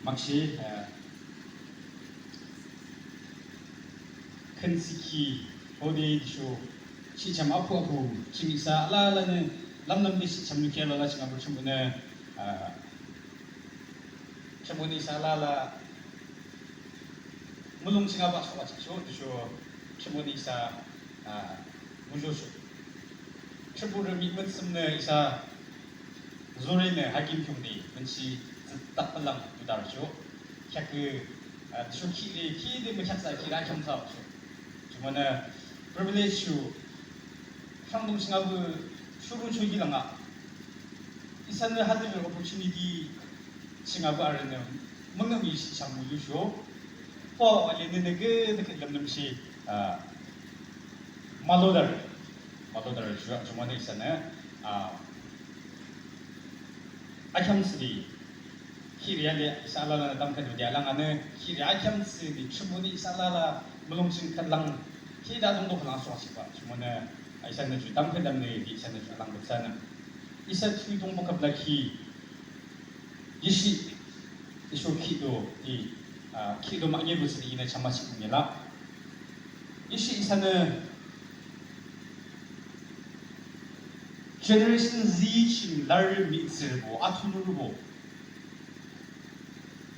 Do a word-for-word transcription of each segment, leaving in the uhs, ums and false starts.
Makshe, uh, khün thsükhi, hode tüsho, shihcham apuh apuh, ching isa alalanü, lümlümde shihcham nükhi alala ching apuh ching bunü, uh, ching bunü isa alala, mulong ching apuh aso aso, tüsho, ching bunü isa, uh, muzhosho. Ching bunü mi mütsümnü isa, Zorünü hakim khiungde, münchi züttak palang tutar sho. Khyakü, ah, sho khiri, khiri mükhyaksa khiri akhim sa sho. Jumonü privilege sho, sangdung shingabu, shurun sho yilanga. Isanü hadürü opportunity shingabu arünü, münü mi shi shangu yu sho. Po, ale nene ge, de ke lemnem shi, ah, malodar. Malodar sho, jumonü isanü, ah, Akham thsüde, khiri ale isa alala tamkhüntamnüde alanganü, khiri akham thsüde, Thrünpuhnü isa alala mulong ching khülang, khide adungto khülang suak shibah, jumonü, isanü ju tamkhüntamnüde, isanü ju alang buksanü. Isa thiyudung bukap lakhi, yishi, isho khido, i, ah, khido manye butsüde inü chama chikung yela. Yishi isanü, Generation Z ching larü mihtsürübo, athunurübo.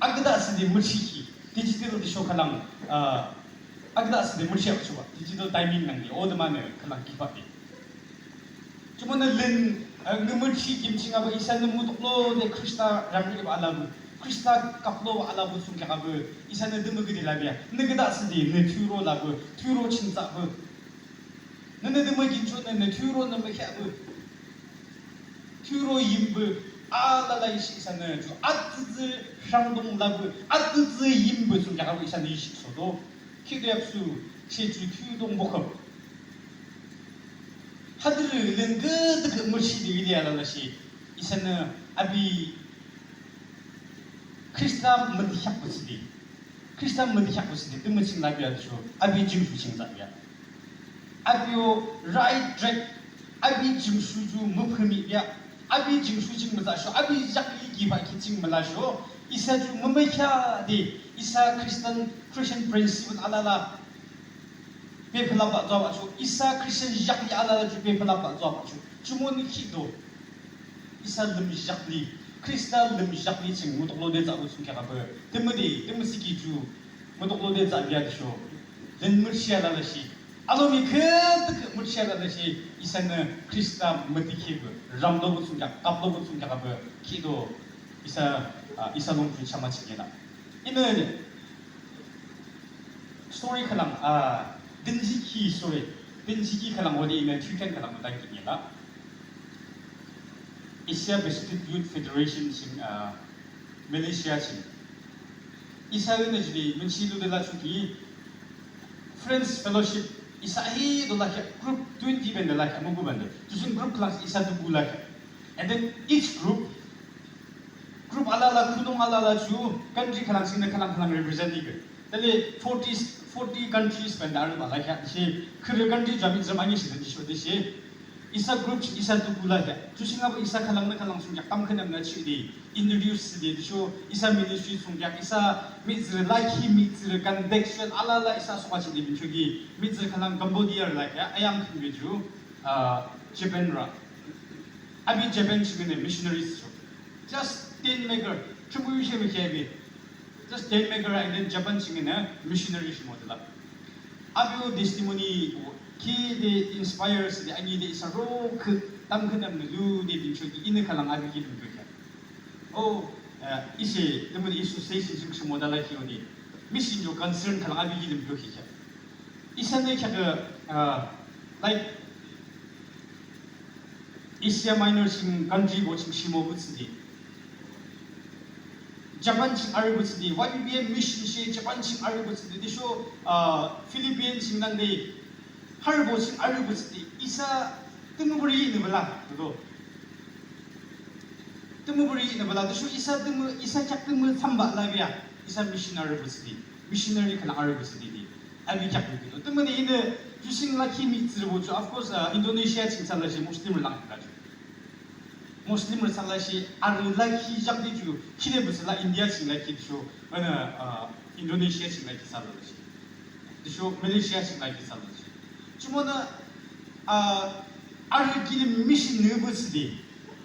Agüda thsüde müchikhi, digital de sho khülang, ah, agüda thsüde müchikhi sho, digital timing nangde, o de mane khülang kibah de. Jumonü lün, ah, nü müchi kim ching abu isanü mutuklode Khrista ramri ba alabu, Khrista kaplo alabu thsungkheak abu, isanü dümü gidi labia, nü gida thsüde, nü thiyuro labu, thiyuro chingtsü abu. Nünü dümü ginchonü nü thiyuro nü mükheahbü. Thiyuro yimbü. Alala yishi isanü ju atsütsü sangdung labü. Atsütsü yimbü thsungkheak abu isanü yishi sodo. Khido yapsu she ju thiyudung bokap. Hadürü lüngü dükü müchide yili alala shi. Isanü abi Khrista müdükheak butsüde. Khrista müdükheak butsüde, tümü ching labia tüsho, abi jingsu ching zabia. Abi o right track, abi jingsu ju müpümibia, abi jingsu ching müzasho, abi yakli kibah ki ching mülasho, isa ju mümükheah de, isa Christian, Christian principle alala, bephalaba zoba cho, isa Christian yakli alala ju bephalaba zoba cho, jumonü khido. Isa lüm yakli, Khrista lüm yakli ching mutuklode tsü abu thsungkheak abu. Tümüde, tümü thsükhi ju, mutuklode tsü abu ya tüsho. Lün müchi alala shi. Alomi khütük müchi alala shi. Isanü Khrista müdükheahbü. Ramlobuh thsungkheak, kaplobuh thsungkheak abu. Khido, isa, ah, isa lung ju chama chingena. Inü, Story khülang, ah, Dinjiki story. Dinjiki khülang hode inü Thrikhen khülang müdang kini la. Asia Pacific Youth Federation ching, ah, Malaysia ching. Isa inü jili münchi lude la chuki Friends Fellowship isa hi do la kya group twenty bende la kya mugu bende. Tusin group khülang isa dugu la kya. And then each group Group alala, khunung alala ju country khülang singnü khülang khülang represent ike. Tale forty, forty countries bende arübah la kya she, khürü country ju mihtsürü mani shi de shi de shi. Isa group shi isa dugu la kya. Ju shinga ba isa khülangnü khülang thsungkheak tamkhüntamnü chide introduce de shi. Isa ministry thsungkheak, isa mihtsürü lakhi, mihtsürü contextual alala isa soka chide binchoki mihtsürü khülang Cambodia la kya, ayang khünbe ju, ah, Japan ra. Abi Japan ching ne missionaries cho. Just tent maker. Chumbu yushe mi khebi. Just tent maker and then Japan ching ne missionary shi modela. Abi o testimony o ki de inspire si de ani de isa ro kü tamkhüntamnü lu de binchoki inü khülang abi ki lümkyo kya. O, eh, ise, tümü isu station ching shi modela ki o de. Mission yo concern khülang abi ki lümkyo kya. Isanü kya, uh, like, Asia Minor ching country bo ching shimo butsüde. Japan ching arü butsüde. Y B B M mission she Japan ching arü butsüde. Tüsho, uh, Philippines ching nangde. Harbo ching arü butsüde. Isa tümü buri ni bala. Tudo. Tümü buri ni bala. Tüsho isa tümü, isa kyak tümü thsamba labia. Isa missionary butsüde. Missionary khülang arü butsüde de. Abi kyak mi kito. Tümüde inü ju sing lakhi mihtsürü bo ju. Of course, uh, Indonesia ching thsüla shi Muslim lang kito. Muslimrü thsülashe arü lakhi jakde ju khide püsü la India ching lakhi tüsho, ana, ah, Indonesia ching lakhi thsülashe, tüsho Malaysia ching lakhi thsülashe. Jumonü, ah, arü kilim mission nü püsüde,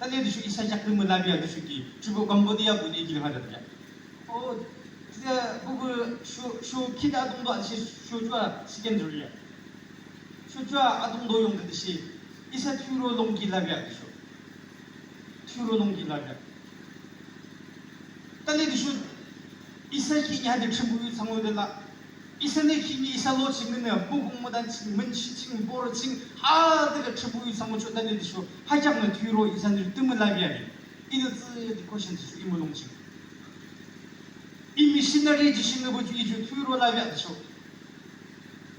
tale tüsho isa jakde mülapü a tüsho ki jubo Cambodia pü ne kilim hade ya. O, tüsho bubu sho, sho khide adungto a tüsho, sho jua secondary ya. Sho jua adungto yungde tüsho isa thiyuro lungki lapü a tüsho. Thiyuro lungki lapü a. Tale tüsho isa khihni hade Thrünpuh yu thsangyude la. Isanü khihni isa lo chingnü, bukung mudan ching, münchi ching, bor ching, ha de Thrünpuh yu thsangyuchoh tale tüsho, ha kheaknü thiyuro isanü tümü lapü a. Inü tsü de question tüsho i mulong ching. I missionary ju shingnü buju i ju thiyuro lapü a tüsho.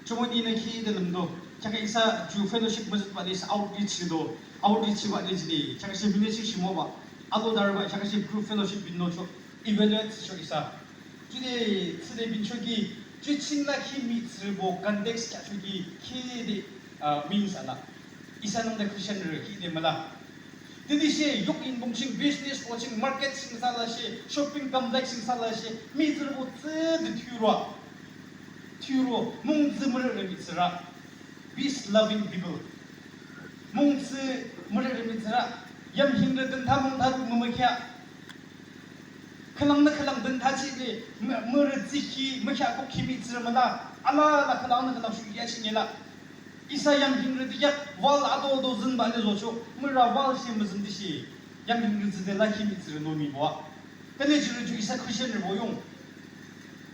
Jumonü inü khide lümdo. Kheakü isa ju fellowship müzütbah le isa outreach do. Outreach bah le jide. Kheakü shi ministry shimobah. Alo darübah kheakü shi group fellowship bindochoh. Evaluate thsüchoh isa. Jide thsüde binchoki, ju ching lakhi mihtsürübo context kheahchoki khide, ah, means ala. Isa nangde Christianrü khide müla. Tütüshe yok yinbong ching, business bo ching, market ching thsülashe, shopping complex ching thsülashe, mihtsürübo tsüde thiyuro. Thiyuro, mungtsü mürürü mihtsürü. Peace loving people. Mungtsü mürürü mihtsürü. Yamhingrü dünta mungta mümükheah. Khülangnü khülang dünta chide, mü-, mürü tsükhi, mükheah kukhi mihtsürü müla. Alala khülangnü khülang shuya ching yela. Isa yamhingrü dikheak, wall ato ato zünbah le zochoh, mürü wall she müzün tüshe, yamhingrü tsüde lakhi mihtsürü no mibo a. Tale jurü ju isa Christianrübo yung.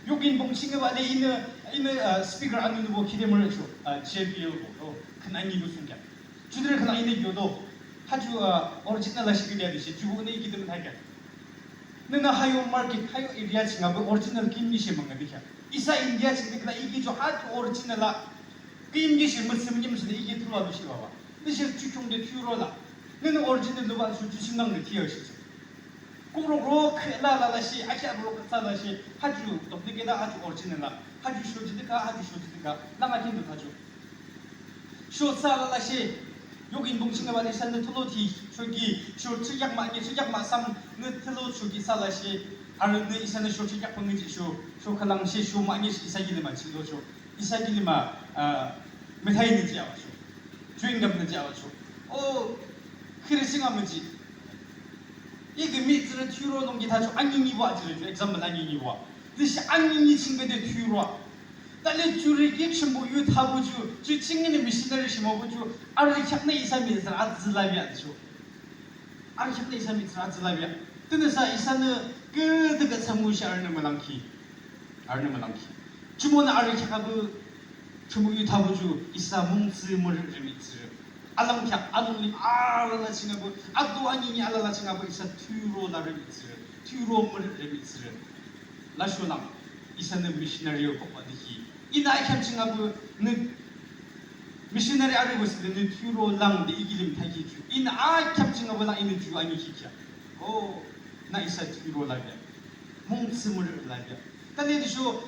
Yok yinbong chingbah le inü, inü, ah, speaker aninibo khide mürüchoh, ah, J B L bo, oh, khün aninibo thsungkheak. Judürü khülang inü kyodo. Ha ju, ah, original la shikili a tüshe, jubo nü ikide müthakheak. Nünü ha yo market, ha yo area ching abi original kim ni she mangadi kheak. Isa India ching dikla iki ju ha ju original la. Kim ni she müsüm ni müsüm iki thula lu shi baba. Ni she ju kyung de thuro la. Nünü original lu ba shu ju shinang de thiyao shi. Kuro ro khe la la la shi, a kya ro khe la la shi. Ha ju dok dikla ha ju original la. Ha ju sho ji dikla, ha ju sho ji dikla. La ma kin du ha ju. Sho thsü alalashe, yok yinbong chingbah le isanü thulu thi, shoki, sho thsükheak mahne, thsükheak mahsamnü thulu shoki thsü alashe, arünü isanü sho thsükheak pü ngüjih sho, sho khülangshe, sho mahne shi isa kilim a ching zochoh, isa kilim a, ah, mithai nü jih abachoh, chewing gum nü jih abachoh. O, khiri singa müjih. Ike mihtsürü thuro lungki thachoh, aninibo a jih, example aninibo a. Tüshe anini ching bede thuro a. Tale jurü ki Thrünpuh yu thapü ju, ju chingnü missionary shimopü ju, arü kheaknü isa mihtsürü atsü labeah tüsho. Arü kheaknü isa mihtsürü atsü labeah. Tünüsa isanü küdükhüh thsangyushe arünü mülangkhi. Arünü mülangkhi. Jumonü arü kheak apü Thrünpuh yu thapü ju, isa mungtsü mürürü mihtsürü. Alam kheak, alunglim alala ching apü, ado anini alala ching apü isa thuro larü mihtsürü, thuro mürürü mihtsürü. Lasho lang, isanü missionary yo kokbah dikhi. Inü akheam ching apü nü missionary arübo thsüde nü thuro lang de i kilim thakhi ju. Inü akheam ching apü lang inü ju ani khikheah. O, nü isa thuro labeah. Mungtsü mürürü labeah. Tale tüsho,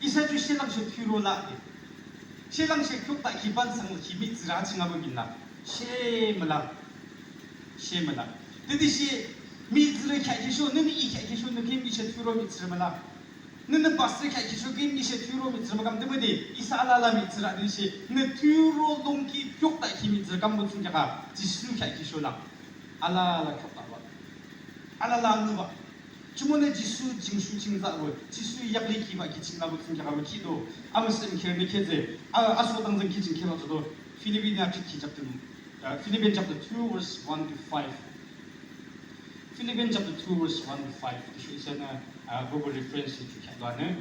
isa ju shelang she thuro la de. Shelang she kukta ki ban sang ki mihtsürü ching apü kinla. She müla. She müla. Tütüshe mihtsürü kheakhi sho, nünü i kheakhi sho, nü kim i she thuro mihtsürü müla. Nünü pastor kheakhi sho, kim i she thuro mihtsürü mükam tümüde, isa alala mihtsürü a tüshe, nü thuro lungki kukta ki mihtsürü kambo thsungkheak a, Jisu kheakhi sho lang. Alala kukta ba. Alala nü ba. Jumonü Jisu jingshu ching tsahbah, Jisu yakli kibah ki ching labah thsungkheak abah kido. Amüsüh kherni khetse, a, aso tangzüng ki ching kebah tsüdo. Philippians chapter, uh, Philippians chapter two verse one to five. Philippians chapter two verse one to five. Tüsho isanü, uh, Bible reference ju kheakbanü.